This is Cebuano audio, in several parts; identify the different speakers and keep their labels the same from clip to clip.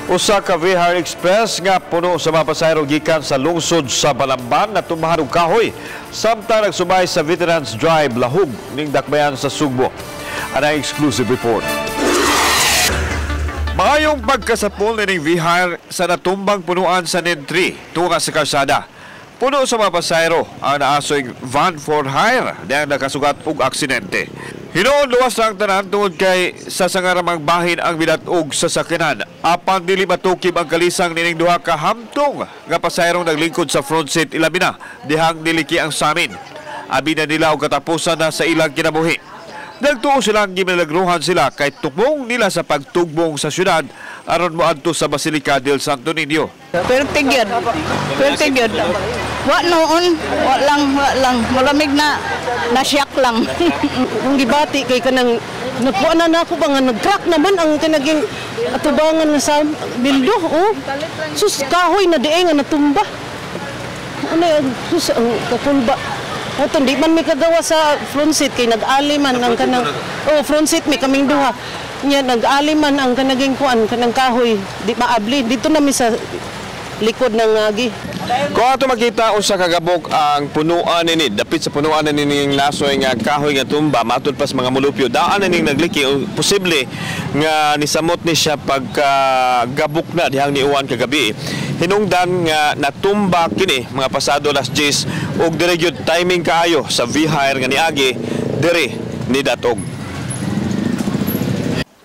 Speaker 1: Usa ka V-Hire Express nga puno sa mga pasahero gikan sa lungsod sa Balamban natumbahan og kahoy samtang nagsubay sa Veterans Drive, Lahug, ning dakbayan sa Sugbo. Anang exclusive report. Maayong pagkasapol nining V-Hire sa natumbang punuan sa NEN 3 tunga sa kalsada. Puno sa mga pasahero ang naasoy van for hire diyang nakasugat og aksidente. Hinuon luwas lang tanan tungod kay sa sangaramang bahin ang midat-og sa sakyanan. Apan dili matukib ang kalisang nining duha ka hamtong nga pasaherong naglingkod sa front seat, ilabi na dihang niliki ang samin. Abi na nila og katapusan na sa ilang kinabuhi. Nagtuo silang gimilagruhan sila kay tukmong nila sa pagtugbong sa syudad aron moadto sa Basilica del Santo Niño.
Speaker 2: Perti gyud. Perti gyud. Wa noon, wa lang, wa lang. Malamig na na-shock lang.
Speaker 3: Kung gibati kay kanang nakuha na nako ba nga nag-crack naman ang kanaging atubangan nga sa bildo, oh. Sus, kahoy na diay nga natumba. Ano sus, ang kakulba. O, di man mi kagawa sa front seat kay nag-ali man ang kanang, oh, front seat mi kaming duha. Nya nag-ali man ang kanaging kuan kanang kahoy, di maabli. Dito na mi sa likod ng agi.
Speaker 1: Kung ato makita, usa ka gabok ang punuan nini, dapit sa punuan nini ning lasoy nga kahoy nga tumba, matud pa sa mga mulupyo, daan na ning nagliki o posible nga nisamot ni siya pagka gabok na dihang niuwan kagabi. Hinungdan nga natumba kini mga pasado alas 10 ug diri gyud timing kaayo sa V-Hire nga niagi diri ni datog.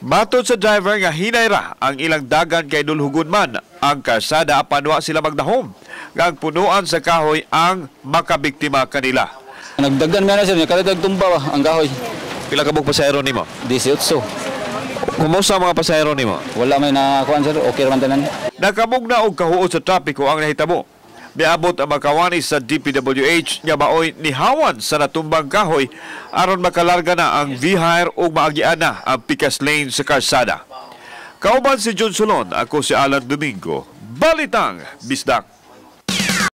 Speaker 1: Matod sa driver nga hinay ra ang ilang dagan kay dulhugon man ang kalsada, apan wa sila magdahom nga ang punuan sa kahoy ang makabiktima kanila.
Speaker 4: Nagdagan nga na, sir, kadag tumba ba ang kahoy.
Speaker 1: Pila ka buok pasahero nimo?
Speaker 4: 18.
Speaker 1: Kumusta ang mga pasahero nimo?
Speaker 4: Wala may nakakuan, sir, okay raman tanan.
Speaker 1: Nakamugna og kahuot sa trapiko ang nahitabo. Miabot ang mga kawani sa DPWH nga maoy nihawan sa natumbang kahoy aron makalarga na ang V-Hire ug maagian na ang pikas lane sa kalsada. Kauban si John Solon, ako si Alan Domingo. Balitang Bisdak.